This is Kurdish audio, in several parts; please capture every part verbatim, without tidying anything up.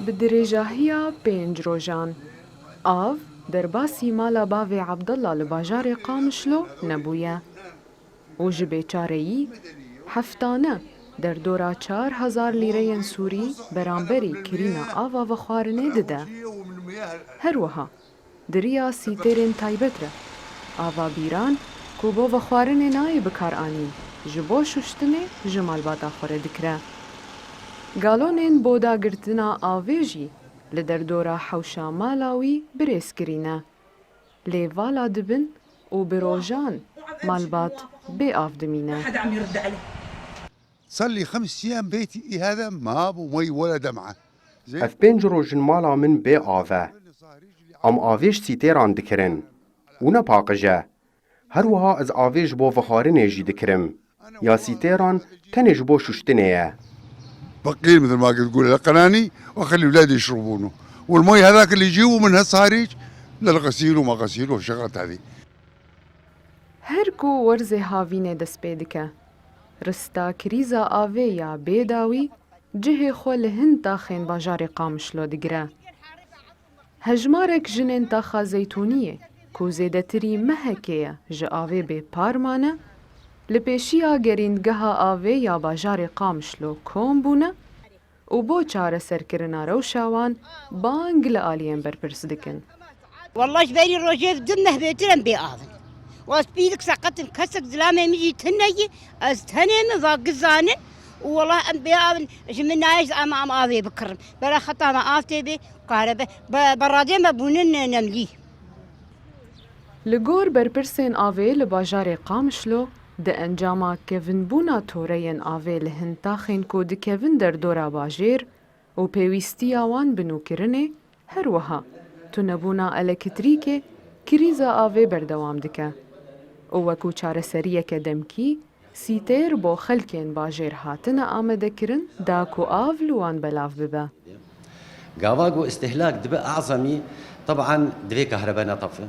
Bi dirêjahiya pênc rojan av derbasî mala bavê Abdullah li bajarê Qamişlo nebûye û ji bêçareyî heftane derdora çar hezar lîreyên sûrî beramberî kirîna ava vexwarinê dide. Her wiha di riya sîtêrên taybet re ava bîran ku bo vexwarinê nayê bikaranîn, ji bo şuştinê ji malbata xwe re dikire. Galonên bo dagirtina avê jî li derdora hewşa mala wî birêzkirî ne. Lê vala dibin û bi rojan malbat bê av dimîne. صار لي خمس أيام بيتي هذا ما بو مي ولا دمعة. Ev pênc roj in mala min bê av e. Em avê ji sîtêran dikirin û ne paqij e. Her wiha ez avê ji bo vexwarinê jî dikirim. Ya sîtêran tenê ji bo şuştinê ye. بقيل مثل ما قلت، قول لقناني واخلي اولادي يشربونه. والمي هذاك اللي يجيبه من هسه هريج للغسيل وما غسيل والشغلات هذه. Her ku werzê havînê dest pê dike, rista krîza avê ya bê dawî cihê xwe li hin taxên bajarê Qamişlo digire. Hejmarek jinên taxa Zeytûniyê ku zêdetirî mehekê ye ji avê bêpar mane, li pêşiya gerîndgeha avê ya bajarê Qamişlo kom bûne û bo çareserkirina rewşa wan bang li aliyên berpirs dikin. Wallah ji berî rojê du meh bêtir em bê av in. Wa spîlik seqet in, kesek zilamê min jî tune ye, ez tenê min va gizanin û wallah em bê av in, ji min nayê ji em, em avê bikirin. Bera xeta me av tê bê, karebe, be, beradê me bûnin nemlî. Li gor berpirsên avê li bajarê Qamişlo, di encama kevinbûna toreyên avê li hin taxên ku dikevin derdora bajêr û pêwîstiya wan bi nûkirinê, her wiha tunebûna elektrîkê krîza avê berdewam dike û wekû çareseriyeke demkî, sîtêr bo xelkên bajêr hatine amadekirin da ku av li wan belav bibe. Gava ku îstihlak dibe azemî, teban divê kahrebe netefe.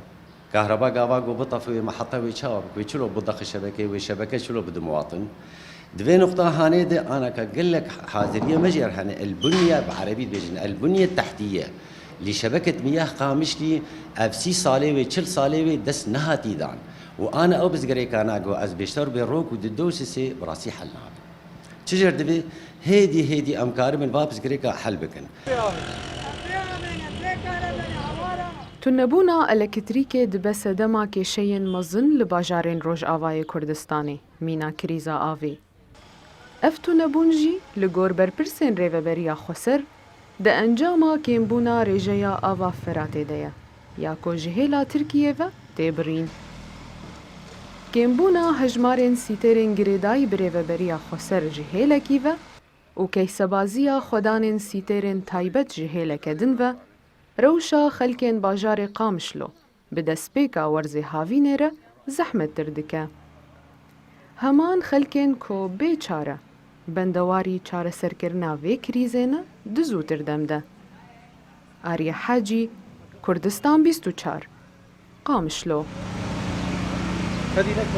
Kahreba gava ku bitefe wê meheta wê çawa bike, wê çilo bidexe şebekeyê, wê şebeke çilo bide muwatin. Di vê nuqta hanê de anaka gelek haziriyê me jî er hene, el bunye bi erebî dibêjin, el bunye tehtiye. Lî şebeket miyah Qamişlî ev sî salê wê, çil salê wê dest nehatî dan. Û ana ew bizgirêka nago ez bêşter bê rok û di dosisê bi rastî hel nabe. Çi jêr divê hêdî hêdî em karibin va pirsgirêka hel bikin. Tunebûna elektrîkê dibe sedema kêşeyên mezin li bajarên Rojavayê Kurdistanê, mîna krîza avê. Ev tunebûn jî li gor berpirsên Rêveberiya Xweser di encama kêmbûna rêjeya ava Feratê de ye, ya ku ji hêla Tirkiyê ve tê birîn. Kêmbûna hejmarên sîtêrên girêdayî bi Rêveberiya Xweser ji hêlekî ve û keysebaziya xwedanên sîtêrên taybet ji hêleke din ve, rewşa xelkên bajarê Qamişlo bi destpêka werzê havînê re zehmettir dike. Heman xelkên ku bê çare bendewarî çareserkirina vê krîzê ne di zûtir dem de. Arya Hacî, Kurdistan bîst û çar, Qamişlo.